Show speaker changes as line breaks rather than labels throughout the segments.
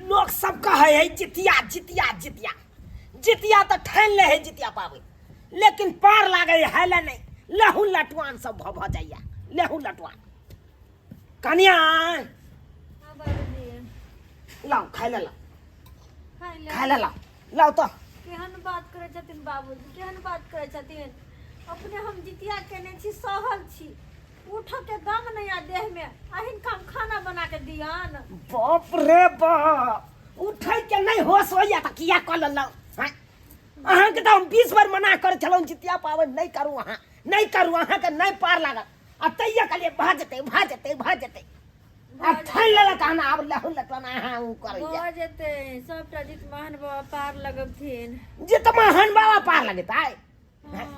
लोक सब कहै है जितिया जितिया जितिया जितिया तऽ ठानि ले है जितिया पाबनि लेकिन पार लागै है ले नहि लहू लटुआन सब भऽ भऽ जाइया लहू लटुआन कनिया
हाँ बाबूजी
लाउ खाय ले लाउ
खाय ले
खाय ले लाउ लाउ तऽ
केहन बात करै छथिन बाबूजी केहन बात करै छथिन अपने हम जितिया केने छी सहल छी उठऽ के दम नहीं आ देह में आ हिनका हम खाना बना के दियन
बाप रे बाप उठै के नहि होश होइया तऽ किया कऽ लेलहुँ आँय? अहाँके तऽ हम 20 बेर मना करै छलहुँ जितिया पाबनि नहि करू अहाँ नहि करू अहाँके नहि पार लागत आ तैयो कहलियै भऽ जेतै भऽ जेतै भऽ जेतै आ ठानि लेलक अहाँ आब लहु लटन अहाँ ओ करैया
भऽ जेतै सबटा जितमान बाबा पार लगबथिन
जितमान बाबा पार लगेतै
हँ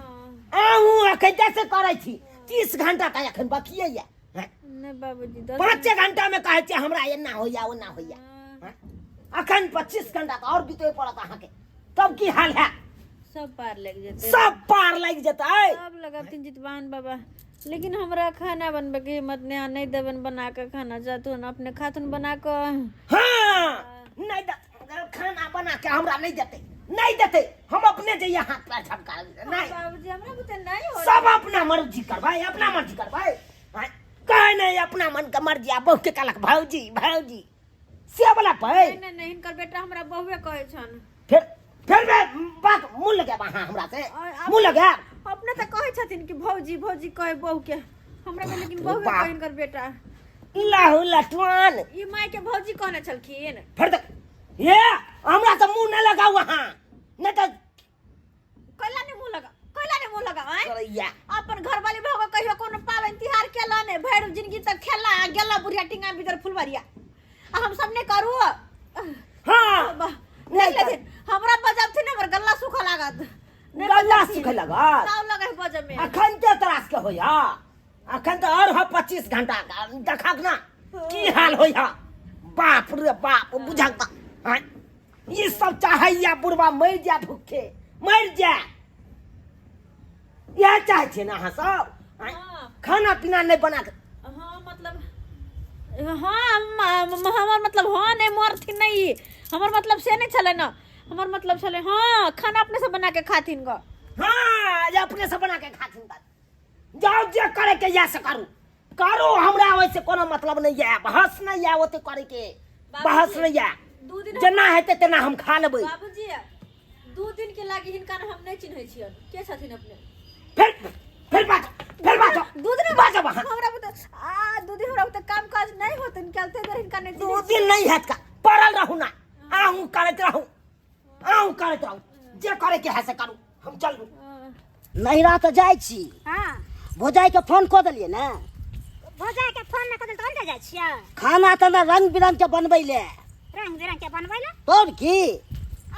अहूँ एखन जैसे करै छी 30 घंटा तऽ एखन बकिए यऽ
नहि बाबूजी दस
पाँचे घंटा में कहै छियै हमरा एना होइया ओना होइया
हँ,
अखन 25 घंटा तऽ आओर बीतै पड़त अहाँके तब की हाल है
सब पार लागि जेतै
सब पार लागि जेतै
सब लगबथिन जितवान बाबा लेकिन हमरा खाना बनबैके हिम्मत नहि आ नहि देबनि बना कऽ खाना जाथुन अपने खाथुन बना कऽ
हाँ नहीं दे खाना बना के हमरा नहीं देते नहीं देते हम अपने जइए हाथ पैर झटका नहीं
बाबूजी हमरा बुते नहीं हो
सब अपना मर्जी करबै अपना मर्जी करबै आँय, कहै नहीं अपना मन के मर्जी आ बहु के कहलक भौजी भौजी से वाला पै
नहीं नहीं नहीं हिनकर बेटा हमरा बहुए कहै छन
फिर फिर बे बात मुँह लगायब अहाँ हमरा से मुँह लगायब
अपने तऽ कहै छथिन कि भौजी भौजी कहै बहु के हमरा के लेकिन बहुए
बाप।
कहै हिनकर बेटा
लहु लटवान
ई माय के भौजी कहने छलखिन
फिर तऽ ये हमरा तऽ मुँह नहि लगाउ अहाँ नहि तऽ
कैला ने मुँह लगा कैला ने मुँह लगा आँय
करैया
अपन घर वाली भोग कहियो कोनो पाबनि तिहार केला ने भरि जिंदगी तक खेला आ गेला बुढ़िया टिंगा भीतर फुलवरिया आ हम सब ने करू
हाँ
वाह,
नहीं
नहीं लेथिन हमरा बजबथिन हमर गल्ला सूखऽ लागत नहि
गल्ला
बजबथिन।
सूखे लागत?
ताव लगै है बजब में
अखन के त्रास के होइया अखन तऽ और ह 25 घंटा देखक ना की हाल होइया बाप रे बाप बुझक तऽ आँय? ई सब चाहैया बुढ़वा मरि जाय भूखे मरि जाय इएह चाहै छियै ने अहाँ सब आँय?
हाँ।
खाना पीना नहि बना के
हाँ मतलब हाँ हमर मतलब हाँ नहि मरथिन नहि हमर मतलब से नहि छलै ने हमर मतलब छलै हाँ खाना अपने से बना के खाथिन ग
हाँ जे अपने से बना के खाथिन तऽ जाउ जे करे के या से करू करू हमरा ओहिसे कोनो मतलब नहीं है बहस नहीं है ओते करे के बहस नहीं है
दू दिन
जेना हेतै तेना हम खा लेबै
बाबूजी दू दिन के लागी हिनका हम नहीं चिन्है छियन के छथिन अपने
फिर फिर बाजो फिर बाजो
दू दिन
बाजब अहाँ
हमरा बुते आ दू दिन हमरा बुते काम काज नहीं होतन चलते बेर हिनका नहीं
दू
चिन्है
दिन नहीं हैत का पड़ल रहू ना अहूँ करैत रहू अहूँ करैत रहू जे करे के है से करू हम चलू
छियन।
नैहरा तऽ जाइ छी
हाँ
भौजाई के फोन कऽ देलियै ने
भौजाई के फोन न कऽ देल तऽ जाइ छियै
खाना तऽ ने रंग बिरंग के बनबै ले
रंग बिरंग के बनबै ले
तब की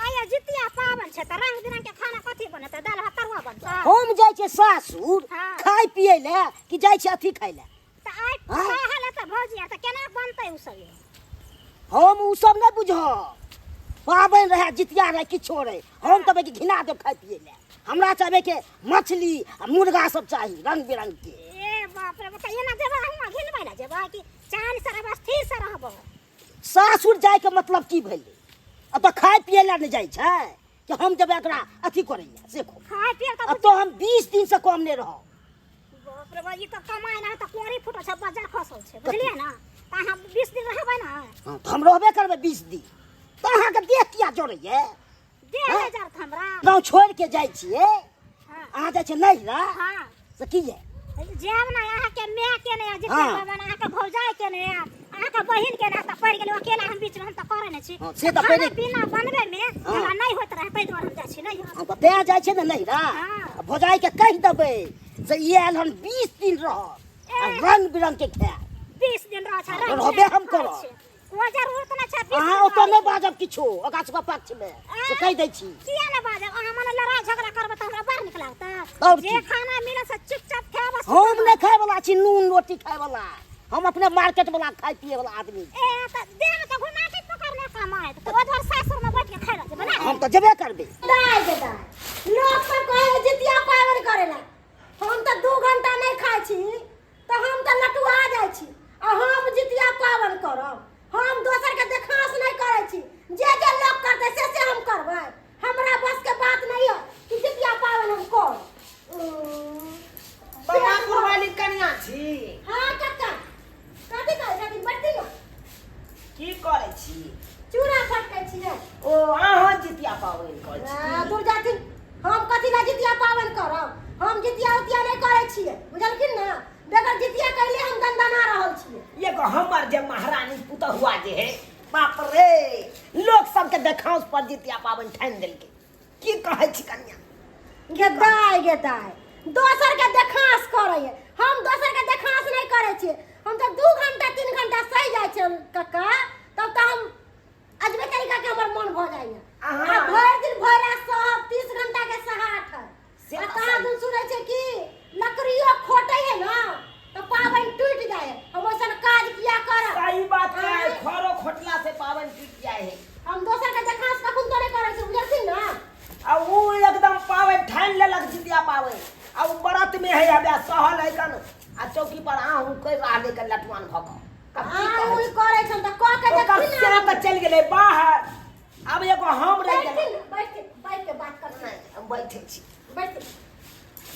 आया जितिया पाबनि छै तऽ रंग बिरंग के खाना कथी बनतै दालि भात तरुआ बनतै
हम जाइ छियै सासुर
हाँ।
खाय पियै ले कि जाइ छियै अथी खाय ले
तऽ आइ
हाँ।
सहल तऽ भौजी आर तऽ केना बनतै ओ सब
हम ओ सब नहि बुझब पाबनि रहै जितिया रहै किछो रहै हम तऽ घिना देब खाय पियै लए हमरा चाहबै के मछली आ मुर्गा सब चाही रंग बिरंग के
ए बाप रे बाप एना जेबै हुआँ घिनबै ने जेबै कि चैन से रहबै स्थिर से रहबै
सासुर जायके मतलब की भेलै अब तऽ खाय पियै लए नहि जाइ छै कि हम जेबै एकरा अथी करै लए से कहू
खाय पियै
अब तो हम 20 दिन से कम नहि रहब
बाप रे बाप ई तऽ कमाइ ना तऽ कोरी फूटल छै बाजार खसल छै बुझलियै ने तऽ अहाँ 20 दिन रहबै ने
हाँ, तऽ हम रहबे करबै 20 दिन तऽ अहाँके देह किया जरैये
देह नहि जरत हमरा
गाँव छोड़ि के जाइ छियै
हाँ।
अहाँ जाइ छियै नैहरा
हाँ
से की ये
जायब ने अहाँके माय के नहि जे
हाँ।
अहाँके भौजाइ के नहि अहाँके बहिन के नहि तऽ पड़ि गेलहुँ अकेला हम बीचमे हम तऽ करै नहि छी
हाँ, से तऽ
खाना
पहिले-
पीना बनबै मे
हाँ।
हमरा नहि होइत रहै ताहि दुआरे हम जाइ छी नहि
हम तऽ तेँ जाइ छियै ने नैहरा
हाँ।
भौजाइके कहि देबै से ई आयल हन 20 दिन रहत आ रंग बिरंग के खायत
20 दिन रह छै रंग
रहबे
बिरंग
हम
खाइ
करब।
छै। कोइ जरूरत नहि छै 20
अहाँ
दिन
ओतऽ नहि
रहै।
बाजब किछो ओकरा सबके पक्षमे से कहि दै छी
किया नहि बाजब अहाँ मने लड़ाइ झगड़ा करबै तऽ हमरा बड़ नीक लागतै
आओर
जे
की?
खाना मिलत से चुपचाप खायब आ
हम नहि खाय वाला छी नून रोटी खाय वाला हम अपने मार्केट वाला खाय पिए वाला आदमी
ए तऽ देह तऽ घुमा के पकड़ने कमाए तऽ ओहि दुआरे सासुरमे बैठ के खाय रहै बना
हम तऽ जेबे करबै
दाय गे दाय लोक सब कहै जितिया पाबनि करै ला हम तऽ दू घंटा नहि खाइ छी तऽ हम तऽ लटुआ जाइ छी आ हम जितिया पाबनि करब हम दोसरके देखास नहि करै छी।
छी।
चूड़ा फटकै छियै।
ओ अहाँ जितिया पाबनि करै छी?
आ, दूर जाथिन, हम कथी ला जितिया पाबनि करब? हम जितिया उतिया नहि करै छियै, बुझलखिन ने? बेगर जितिया कैले हम दनदना रहल छियै।
एगो हमर जे महारानी पुतहुआ जे है, बाप रे, लोक सबके देखाउस पर जितिया पाबनि ठानि देलकै। की कहै छी कन्या?
गे दाय, गे दाय, दोसर के देखास करैए, हम दोसर के देखास नहि करै छियै। हम तऽ 2 घंटा 3 घंटा सहि जाइ छियै कक्का, तब तऽ हम अजबे तरीका के हमर मन भऽ जाइए।
अहाँ-
आ भरि दिन भरि रात सहब, 30 घंटा के सहाठ है।
से
आ
तऽ
कहाँ
सही।
दिन सुनै छै कि लकड़ियो खोटै है ना तऽ पाबनि टूटि जाइ है। हम ओइसन काज किया करब?
सही बात है।
आँय?
खरो खोटला से पाबनि टूटि जाइ है।
हम दोसर के देखास कखन तो नहि करै छी, बुझलखिन ना?
आ उ एकदम पाबनि ठानि लेलक जितिया पाबनि, आ उ व्रत में है, हबे सहल है कन, आ चौकी पर आहू कहि रहले के लटवान भऽ कऽ। आब की
आ
कहै
ओइ
छी?
करै छन तऽ कऽ के
ओकर
देखथिन
से
ना।
तऽ चलि गेलै बाहर, आब एगो हम रहि
बैठथिन
गेलहुँ।
ने, बैठथिन, बैठ के बात करथिन।
नहि, हम बैठै छी।
बैठथिन।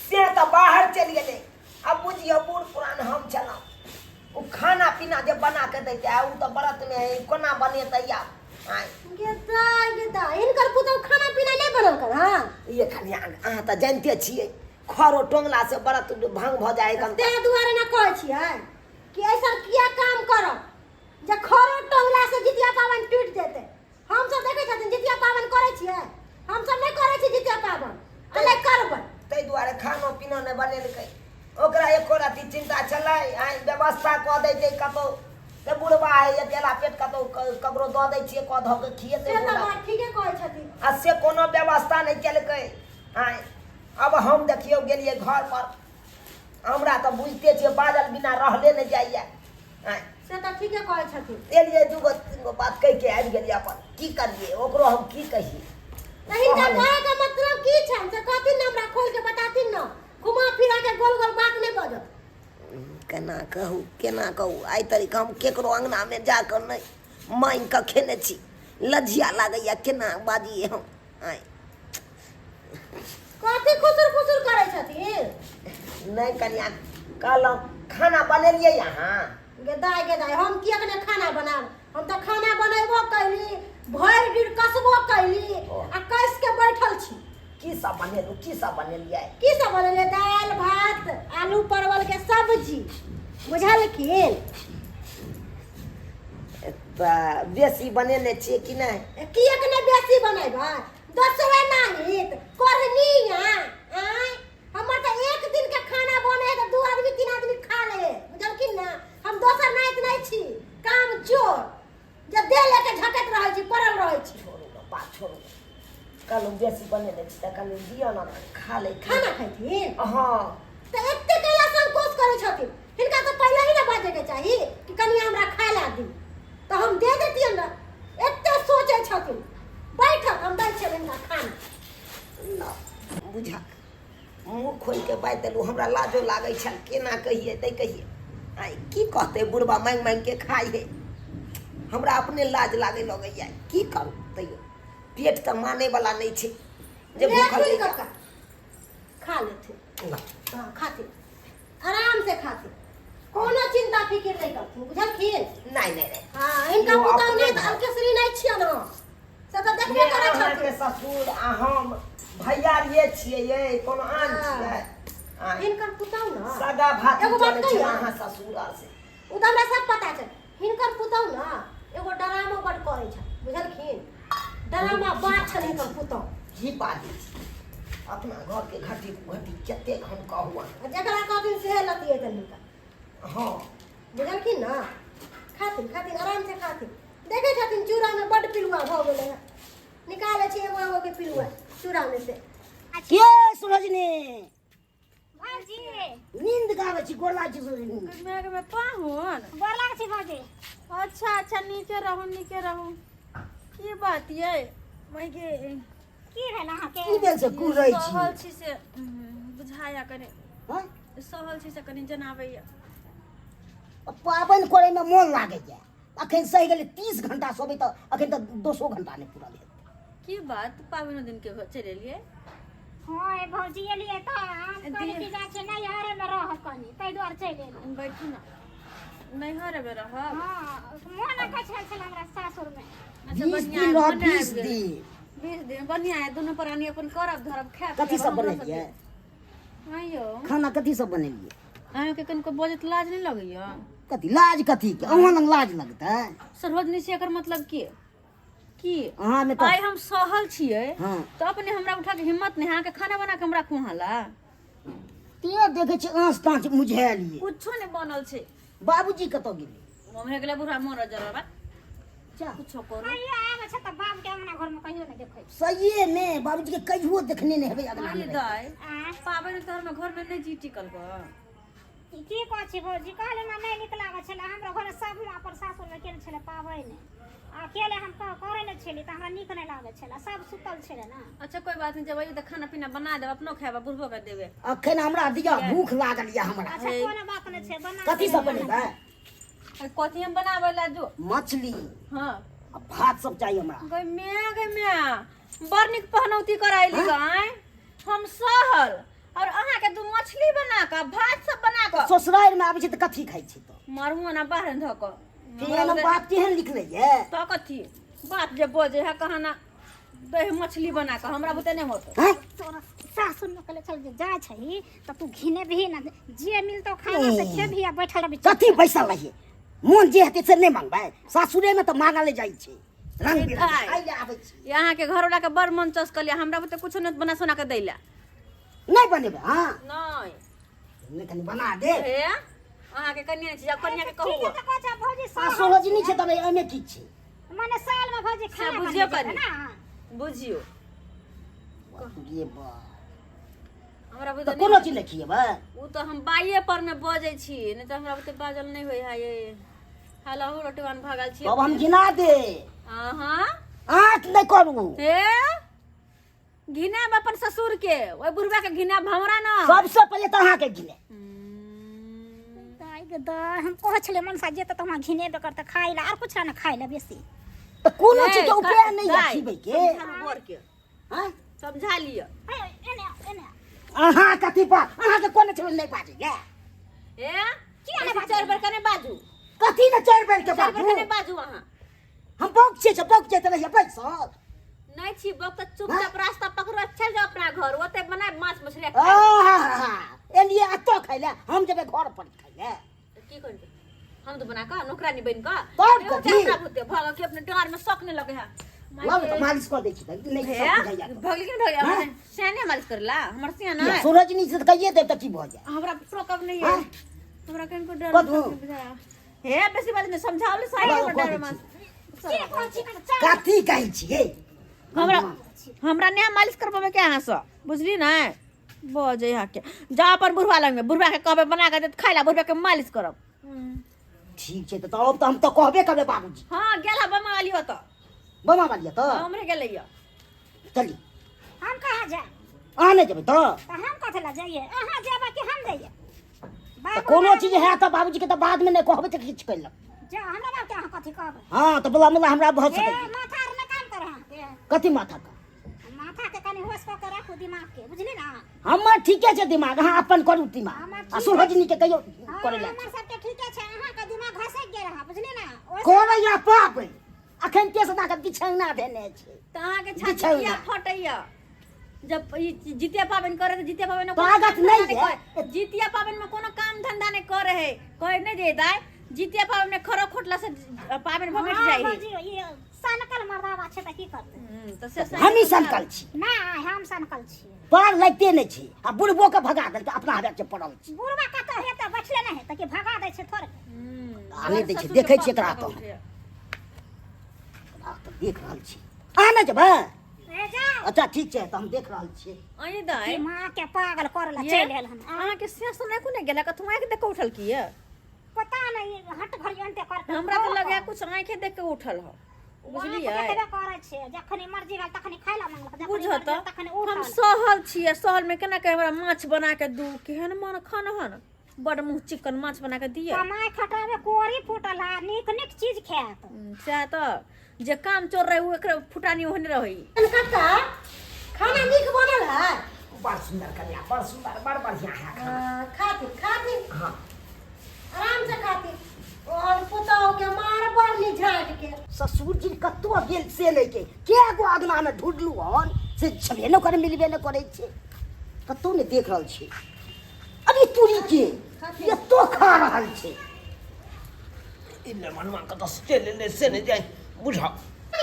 से तऽ बाहर चलि गेलै, आब बुझियौ बूढ़ पुरान हम छलहुँ, ओ खाना पीना जे बना के दैते, ओ तऽ व्रत में है, कोना बनेतै आब? आँय?
गे दाय, गे दाय, हिनकर पुतहु खाना पीना नहि बनल हँ?
ये कनिया, अहाँ तऽ जानिते छियै, खरो टोंगला से व्रत भंग भऽ जाइ है।
ताहि दुआरे ने कहै छियै कि ऐसा किया काम करब जे खरो टोंगला से जितिया पाबनि टूटि जेतै। हम सब देखै छथिन जितिया पाबनि करै छियै? हम सब नहि करै छी जितिया पाबनि आ नहि करबै।
ताहि दुआरे खानो पीना नहि बनेलकै। ओकरा एको रत्ती चिन्ता छलै? आइ व्यवस्था कऽ दैतै कतहु से बुढ़बा है अकेला पेट, कतहु ककरो दऽ दै छियै, कऽ धऽ के खिएतै
से तऽ
बुढ़बा।
बात ठीके कहै छथिन।
आ से कोनो व्यवस्था नहि केलकै। आँय, अब हम देखियौ गेलियै घर पर, हमरा तऽ बुझिते छियै बाजल बिना रहले नहि जाइए। आँय?
से तऽ ठीके कहै छथिन।
एलियै, दूगो तीन गो बात कहि के आबि गेलियै अपन। की करियै, ओकरो हम की कहियै?
तऽ हिनका
कहल।
कहै के मतलब की छनि से कहथिन ने, हमरा खोल के बताथिन ने, घुमा फिरा के गोल गोल बात नहि बजत।
केना कहू, केना कहू? आइ तरीका हम केकरो अङ्गनामे जाकऽ नहि माँगि कऽ खेने छी, लज्जिया लागैए, केना बाजियै हम? आँय?
कथी खुसुर फुसुर करै छथिन?
नहि कनिया, कहलहुँ खाना बनेलियै अहाँ?
गे दाय, गे दाय, हम किएक नहि खाना बनायब? हम तऽ खाना बनेबो कैली, भरि दिन कसबो कैली आ कस के बैठल छी।
की सब बनेलहुँ, की सब बनेलियै?
की सब बनेलियै? दालि भात आलू परवल के सब्जी, बुझलखिन?
तऽ बेसी बनेने छियै कि नहि?
किएक नहि बेसी बनेबै? दोसरे नाहित करनिया। आँय, हमर तऽ एक दिन के खाना बने है तऽ 2 आदमी 3 आदमी खा ले, बुझलखिन ने? हम दोसर नाहित नहि छी काम चोर जे देह लेके झटक रहै छी, पड़ल रहै छी।
छोड़ू ने बात, छोड़ू ने। कहलहुँ बेसी बनेने छी तऽ कनि दिअ ने, खा लै।
खाना खैथिन?
हँ।
तऽ एते कैला संकोच करै छथिन? हिनका तऽ पहिले ही ने बाजैके चाही कि कनि हमरा खाय ला दी, तऽ हम दे देतियन ने। एते सोचै छथिन। बैठक, हम दै छियनि हिनका खाना।
ल बुझा, मुँह खोलि कऽ बाजि देलहुँ। हमरा लाजो लागै छल, केना कहियै नहि कहियै। आइ की कहतै, बुढ़बा माँगि माँगि के खाइ है। हमरा अपने लाज लागै लगैया। की करू, तैयो पेट तऽ मानै वाला नहि छै जे भूखल
लेथिन
रहि जाउ।
कक्का, खा लेथिन।
ल।
हाँ, खाथिन, आराम से खाथिन, कोनो चिंता फिकिर नहीं करथिन, बुझलखिन?
नहि नहि नहि।
हाँ, हिनका
ओ
पुतहु
अपने
नहि तऽ
घर।
अलकेसरी नहि छियनि हम से तऽ देखबे
ने
करै
अहाँके
छथिन।
ससुर आ हम भैयारिये छियै यै, कोनो आन
हाँ।
छियै? आँय?
हिनकर पुतहु ने
सगा भाती
एगो बात
चलै छै
कहियै?
अहाँ ससुर आर से।
ओ तऽ हमरा सब पता छै। हिनकर पुतहु ने एगो डरामो बड करै छै, बुझलखिन? डरामा बात छनि हिनकर पुतहु।
की बाजै छी? अपना घरके घटी घटी कतेक हम कहू अहाँ।
आ जकरा कहथिन सेहे लतियेतनि हिनका।
हँ।
बुझलखिन ने? खाथिन, खाथिन, आराम से खाथिन। देखै छथिन चूड़ामे बड्ड पिलुआ भऽ गेलै हँ, निकालै छी एगो एगो के पिलुआ चूड़ामे से।
के सरोजनी?
भौजी।
नींद गाबै छी, गोर लागै छी सरोजनी।
मेघ में पाहुन।
गोर लागै छी भौजी।
अच्छा अच्छा, नीके रहू, नीके रहू। की बात ये के?
की भेल अहाँके?
की भेल से कुरै छी?
सहल छी से बुझाया कनि।
हँ?
सहल छी से कनि जनाबैया।
पाबनि करैमे मोन लागैया। अखन सहि गेलै, 30 घंटा सोबै तऽ अखन तऽ 200 घंटा नहि पूरल हेतै।
की बात, पाबनि दिन के चलि एलियै?
हँ ए भौजी, एलियै तऽ हम कहलियै कि जाइ छियै नैहरे मे रहब कनि, ताहि दुआरे चलि एलियै।
बैठू ने। नैहर में रहब।
हाँ, मोन अकछ छल छल हमरा सासुर में।
अच्छा,
20
बढ़िया
दिन
है,
रहब,
बढ़िया
20
आबि गेल।
दिन।
20 दिन बढ़िया है, दुनू प्राणी अपन करब धरब खायब।
कथी सब बनेलियै?
हाँ यौ।
खाना कथी सब बनेलियै?
अहाँके कनिको बजैत लाज नहि लगैया?
कथी लाज? कथी के अहाँ लग लाज लगतै?
सरोजनी छी, एकर मतलब की की?
अहाँ मे तऽ
आइ हम सहल छियै।
हाँ।
तऽ अपने हमरा उठा के हिम्मत नहि, अहाँके खाना बना के हम राखू अहाँ ला?
ते देखै छी आँच ताँच मुझायल ये।
कुछो नहि बनल छै।
बाबूजी कतऽ गेलै?
ओम्हरे गेलै बुढ़ा मरऽ जरऽ बा।
जा।
कुछो करू।
कहियो आबै छै तऽ बाप के अंगना घर में कहियो नहि देखै छी।
सहिए मे बाबूजी के कहियो देखने नहि हेबै अगना
ये
मे।
दाइ,
आँय?
पाबनि तिहार में घर में नहि जी टिकल ग।
ई की कहै छी भौजी, कहले हमरा नहि नीक लागै छलै। हमरा घरमे सब अपन सासुरमे केने छलै पाबनि, आ अकेले हम करै नहि छलियै तऽ हमरा नीक नहि लागै छलै, सब सुतल छलै ने।
अच्छा, कोई बात नहीं, जब अइए तऽ खाना पीना बना देब, अपनो खायब आ बुढ़बो के देबै।
अखन हमरा दिअ, भूख लागल यऽ हमरा।
अच्छा, कोनो बात नहि छै, बना
कथी सब बनेबै?
अरे, कथी हम बनाबै ला जो?
मछली।
हाँ।
आ भात सब चाही हमरा।
गै म्या, गै म्या, बड़ नीक पहनौती कराइली गै। हम सहल और अहाँ के दू मछली बना कऽ, भात सब बना कऽ।
ससुरारि मे आबै छै तऽ कथी खाइ छै? तऽ
मारू ना बाहर धऽ कऽ।
केहन हम बाप केहन लिखले ये?
तऽ कथी बात जे बजे है कहाना दही मछली बना कऽ, हमरा बुते नहि होत।
हैं?
तोरा सासुर में कहले चल जे जाइ छही तऽ तू घिनेबही ना, जे मिलतो खाना से खेबही आ बैठल रहबही।
कथी बैसल रहिए? मोन जे हेतै से नहि मांगबै? सासुरे मे तऽ मांगल जाइ छै रंग बिरंग।
दाइ।
खाइ लए आबै छी।
अहाँ के घरवाला के बड़ मन चसकल ये, हमरा बुते कुछो नहि बना सोना के दै ला।
नहि बनेबै? हाँ।
नहि।
नहि, कनि बना दे।
हे, अहाँ के कन्या छी, जाउ कन्या के कहू।
ठीके तऽ कहै छै भौजी।
आ
साल
सोहजनी छै तब एहिमे की छै?
माने साल में भौजी
से
खाना
बुझियौ
बनबै छै
कनि।
ना।
बुझियौ।
ये बा
हमरा
तऽ
बुते
कोनो
नहि।
चीज नहि खिएबै?
ओ तऽ हम बाइए पर मे बजै छी, नहि तऽ हमरा बुते बाजल नहि होइ है। ये हलहु रोटी बन भगल छी।
तब हम घिना दे।
अहाँ
आँख नहि करू।
हे, घिनाब अपन ससुर के, ओहि बुढ़बा के घिनाब, हमरा ना।
सबसे पहिले तऽ अहाँके घिने।
दाइ गे दाइ, हम कहै छलियै मनसा जेतै तऽ हमरा घिनेबे करतै। खाइ लए आर कुछ ने खाइ लए बेसी।
तऽ कोनो चीज के उपाय नहि यऽ खिबै के?
समझा बर के।
हाँ?
समझा लिअ।
ए, एने एने।
अहाँ कथी पर अहाँके कोनो चीज नहि बाजैया?
ए
किया नहि
बेसी
बाजू?
चारि बेर कने बाजू।
कथी ने चारि बेर के
चारि बेर
बाजू?
कने बाजू अहाँ।
हम बौक छियै से बौक जाइत रहियै बैसल?
नहि छी बक तऽ चुपचाप रास्ता पकड़ो, चलि जाओ अपना घर, ओते बनाय माछ मछली आ खाय।
आहा, एलियै एतऽ खाइ लए, हम जेबै घर पर खाइ लए।
तऽ की करबै हम तऽ बना कऽ नौकरानी बनि कऽ
तब
नहि होतै
कथी?
हमरा बुते भऽ के अपने डाँर में शौक नहि लगे है।
लाउ ने तऽ मालिश कऽ दै छी तऽ नहि
हे
सब बुझाइया तऽ।
भगली कि नहि भगली?
हाँ?
सियाने मालिश करला हमर सियाना।
किया, सूरजनी से तऽ कहिए देब तऽ की भऽ जाय?
हमरा टोकब नहीं है।
हाँ?
हमरा कनको डर
कथू?
नहीं बुझाया। हे, बेसी बात नहीं, समझावले साहेब।
लाउ,
हमर
कऽ
डर
दै
मास
के कहै छी कने चारि।
कथी कहै छियै?
हमरा हमरा नहि मालिश करबाबे के अहाँ से, बुझली ने? बजे यहाँ के जा अपन बुढ़वा लग में, बुढ़वा के कहबे बना के देत खाइ ला, बुढ़वा के मालिश करब।
ठीक छै तऽ तब तऽ हम तऽ कहबे करबै बाबूजी।
हाँ, गेल है बमा वाली होत।
बमा वाली तऽ।
हमरे गेलै यऽ।
चली।
हम कहाँ जाए?
अहाँ नहि जेबै तऽ?
तऽ हम कथी लए जाइए? अहाँ जेबै कि हम जाइए?
तऽ
बाबू
कोनो चीज है तऽ बाबूजी के तऽ बादमे नहि कहबै तऽ किछु कयलक।
जा, हमरा बाप के अहाँ कथी कहबै?
हाँ तऽ बोला मुला हमरा भऽ
हे
सकैए।
माथा आर नहि काम करे अहाँके?
कथी माथा का?
माथा के कनि होश कऽ के राखू दिमाग के, बुझली ना?
हमर ठीके छै दिमाग, अहाँ अपन करू दिमाग।
हमर
आ
ठीक
सुरजनी के कहियो
हाँ,
करै लए।
हमर सबके ठीके छै, अहाँके दिमाग घसकि गेल हँ, बुझली ना? ओहिसँ
करैया पाप, अखन केस के बिछौना धेने छै।
तऽ अहाँके छाती
बिछौना।
किया फटैया? जब ई जितिया पाबनि करे तऽ जितिया पाबनि में कोनो
ताकत
काम धंधा
नहि
नहि
है।
करे। जितिया पाबनि में कोनो काम धंधा नहि करे है, कहे नहि जे दाय जितिया पाबनि में खरो खोटला से पाबनि भगट
हाँ,
जाइ है।
भौजी, ई सनकल मर्दाबा छै तऽ की करतै?
तऽ से
हमही सनकल छी?
नहि, हम सनकल छियै।
पार लगिते नहि छै आ बुढ़बो के भगा देलकै, अपना हवे के पड़ल छै।
बुढ़बा कतऽ हेतै? बैठले नहि हेतै कि भगा दै छै थोड़े?
आ नहि दै छै, देखै छियै एकरा तऽ, एकरा तऽ देख रहल छी। अहाँ नहि जेबै?
ए जाउ।
अच्छा, ठीक छै, तऽ हम देख रहल छियै।
अहीं दाय
दिमाग के पागल करऽ लए
ये,
चलि आयल हन।
अहाँके सेंस नहि कोने गेला? कथु आँखि देख कऽ उठल की ये?
पता नहीं, हट घड़ी अंते करते।
हमरा तऽ लगैया कुछ आँखे देख कऽ उठल हो, बुझलियै?
देखबे करै छै, जखनी मर्जी भेल तखनी खाय ला मांगलक, जखनी
बुझऽ
मर्जी
तऽ
भेल तखनी
हम
उठल।
सहल छियै, सहल में केना के हमरा माछ बना के दू, केहन मन खान हन, बड़ मुँह चिकन माछ बना के दिअ।
कमाइ खटाबे कोरी फूटल है, नीक नीक चीज खायत।
सएह तऽ, जे काम चोर रहे ओ एकरे फुटानी ओहने रहै।
काका, खाना नीक बनल है?
बड़ सुंदर कन्या, बड़ सुंदर, बड़ बढ़िया है खाना।
हाँ, खाती खाती।
हाँ।
आराम से खाती। ओहन पुतहु के मार बड़नी झाँट के।
ससुर जी कतौ गेल से नहि के के गो अगना में ढूंढलू हन से छबे न करे, मिलबे न करे छै, कतौ नहि देख रहल छी। अरे तुरी के एतो खा रहल छै।
इने मनुआ कतऽ से चलि एलै से नहि जाय बुझाउ।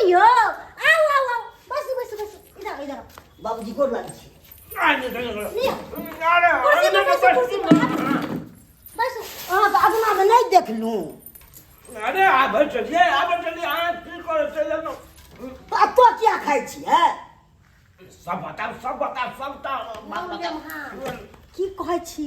यो आउ आउ आउ, बैसू बैसू बैसू, इधर इधर।
बाबूजी गोर लागै छी।
लिअ कुर्सी पर बैसू, कुर्सी पर बैसू।
अहाँके अगना में नहि देखलहुँ।
अरे आबै चलिए, आबै चलिए, अहाँ की करै चलि एलहुँ?
तऽ एतऽ किया खाइ छियै?
सब बताउ, सब बताउ, सबटा बात बताउ।
की कहै छी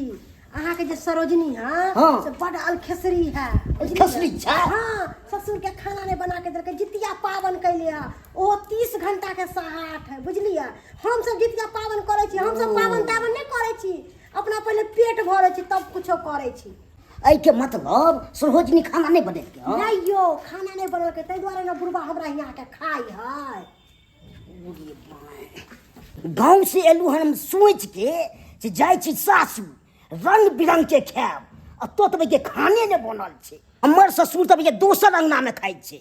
अहाँके जे सरोजनी है,
हाँ।
से बड अलखेसरी है।
अलखेसरी छै?
हाँ, ससुर के खाना नहीं बना के देलकै, जितिया पावन कैले है, ओहो 30 घंटा के सहाठ है, बुझलियै? हम सब जितिया पावन करै छी, हम सब पावन तावन नहीं करै छी, अपना पहिले पेट भरै छी तब कुछो करै छी।
एहिके मतलब सरोजनी खाना नहि बनेलकै? हँ?
नहीं यौ, खाना नहीं बनेलकै, ताहि दुआरे ने बुढ़बा हमरा यहाँ के खाइ है।
गाँव से एलू हन हम सोच के जे जाइ छी सासू रंग बिरंग के खायब, आ तो तऽ के खाने नहि बनल छै। हमर ससुर तऽ भैया दोसर अंगना में खाइ छै,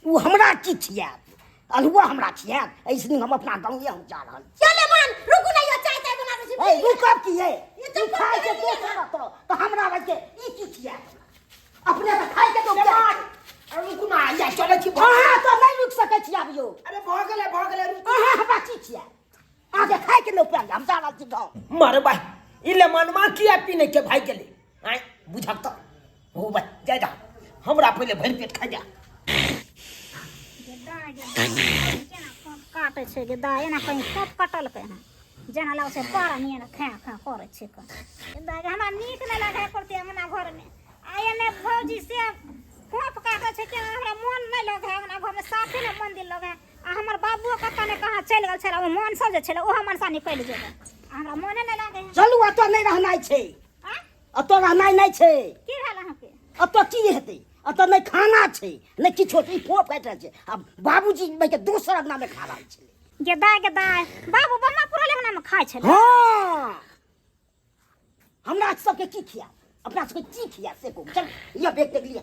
ओ हमरा की खियाएत? अल्हुआ हमरा खियाएत? ऐसे हम अपना गाँवे हम जा रहल छी।
चले मान, रुकू ना यो, चाय ताय बना दै छी।
ए रुकब की है?
ई तऽ
ई खाइ छै दोसर तऽ, तऽ हमरा लग के ई की खियाएत? अपने तऽ खाइ के तो
रुकू ना, या चलै छी।
अहाँ तऽ नहि रुकि सकै छी आब यौ।
अरे भऽ गेलै, भऽ गेलै, रुकू।
अहाँ हमरा की खियाएत? अहाँके खाइ के नहि उपाय, हम जा रहल छी गाँव।
मारे भाई, ई ले मनमा किया पीने के भाई गेलै? आँय बुझक तऽ हो भाई, जाय जा, हमरा पहिले भरि पेट खा जा।
काटै छै गे दाइ, एना कहीं फोप कटलकै हँ, जेना लागै छै पारा नियन खा खा करै छै गे दाइ। हमरा नीक नहि लागै करतै अंगना घरमे, आ एने भौजी से फोप काटै छै केना, हमरा मोन नहि लगै है अंगना घरमे, साफे ने मंदिर लगै है। आ हमर बाबुओ कतऽ ने कहाँ चलि गेल छलै, ओ मनसा जे छलै ओहो मनसा निकलि गेलै, आ हमरा मोने नहि लागै है।
चलू, एतऽ नहि रहनाइ छै। एतऽ रहनाइ नहि छै।
की भेल अहाँके?
एतऽ की हेतै? एतऽ नहि खाना छै नहि किछो छै, ई फोप काटि रहल छै आ बाबूजी के दोसर अंगना मे खा रहल छै।
गे दाय, गे दाय, बाबू बम्मा पुरल अंगना मे खाइ छलै?
हाँ, हमरा सबके की खिया, अपना सबके की खिया से कहू। चल लिअ बैग देख लिअ,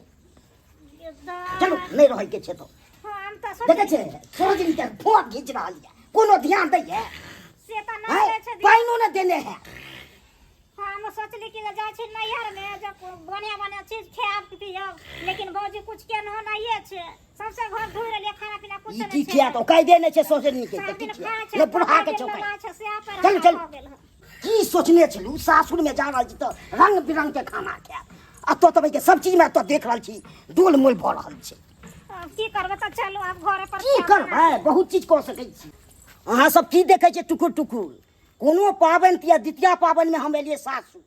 चलू, नहि रहै के छै तऽ।
हम तऽ
देखै छै सरोजनी के फोट घीच रहल यऽ, कोनो ध्यान दैए?
से तऽ नहि दै छै,
पानिओ नहि देने है।
हम सोचली कि जाइ छी नैहरमे जब बढ़िआँ बढ़िआँ चीज खायब पियब, लेकिन भौजी कुछ केनहो नहिए छै, सबसे घर घुरि एलियै, खाना पीना कुछ
ई
नहि
की
छै।
खिया तऽ कायदे नहि छै सरोजनी के, तऽ
सब
की
दिन
खिया
खाइ छै
नहि बुढ़ा के
दिन
छौ।
लला छै, सएह पर
चलू,
हमरा
चलू।
भऽ गेल हँ।
की सोचने छलहुँ, सासुरमे जा रहल छी तऽ रंग बिरंग के खाना खायब, एतऽ तऽ भैया सब चीजमे एतऽ देख रहल छी डोल मोल भऽ रहल छै।
आब की करबै? तऽ चलू आब घरे पर
की
खायब।
करबै? बहुत चीज कऽ सकै छी। अहाँ सब की देखै छियै टुकुर टुकुर? कोनो पाबनि तिहार द्वितीया पाबनिमे हम एलियै सासुर,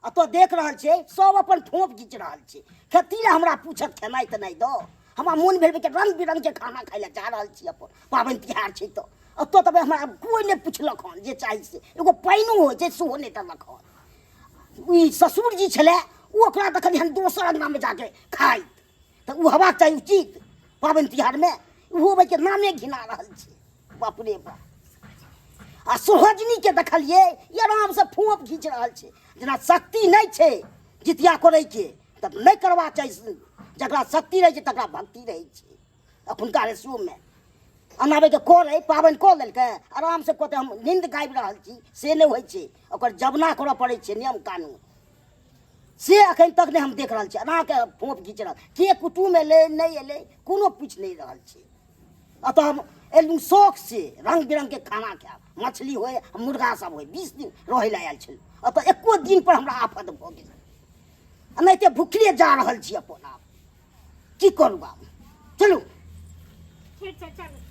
एतऽ देख रहल छियै सब अपन ठोप घीच रहल छै। खेती लए हमरा पूछत खेनाइ तेनाइ दऽ? हमरा मोन भेल कि रंग बिरंग के खाना खाइ लए जा रहल छी, अपन पाबनि तिहार छै, तऽ एतऽ तऽ हमरा कोइ नहि पुछलक हन जे चाही से, एगो पानिओ होइ छै सेहो नहि देलक हन। ई ससुर जी छलै ओ ओकरा देखलियै हन दोसर अङ्गनामे जाके खाइत, तऽ ओ हेबाक चाही उचित पाबनि तिहारमे? ओहो भाइके नामे घिना रहल छै, बाप रे बाप। आ सोहजनीके देखलियै ई आरामसँ फोप घीच रहल छै, जेना शक्ति नहि छै जितिया करैके तऽ नहि करबाक चाही। जकरा शक्ति रहै छै तकरा भक्ति रहै छै। एखुनका रेसियोमे अनाबैके करै पाबनि कऽ लेलकै आरामसँ, कहतै हम नींद गाबि रहल छी, से नहि होइ छै, ओकर जबना करऽ पड़ै छै नियम कानून, से एखन तक नहि हम देख रहल छी। एनाके फोप घीच रहल, के कुटुम एलै नहि एलै कोनो पूछि नहि रहल छै। एतऽ हम एलहुँ शौक से रंग बिरंग के खाना खायब, मछली होय मुर्गा सब होय, 20 दिन रहै लए आयल छलहुँ, एतऽ एको दिन पर हमरा आफत भऽ गेल, एनाहिते भुखले जा रहल छी अपन। आब की करू? आब चलू।
ठीक छै, चलू।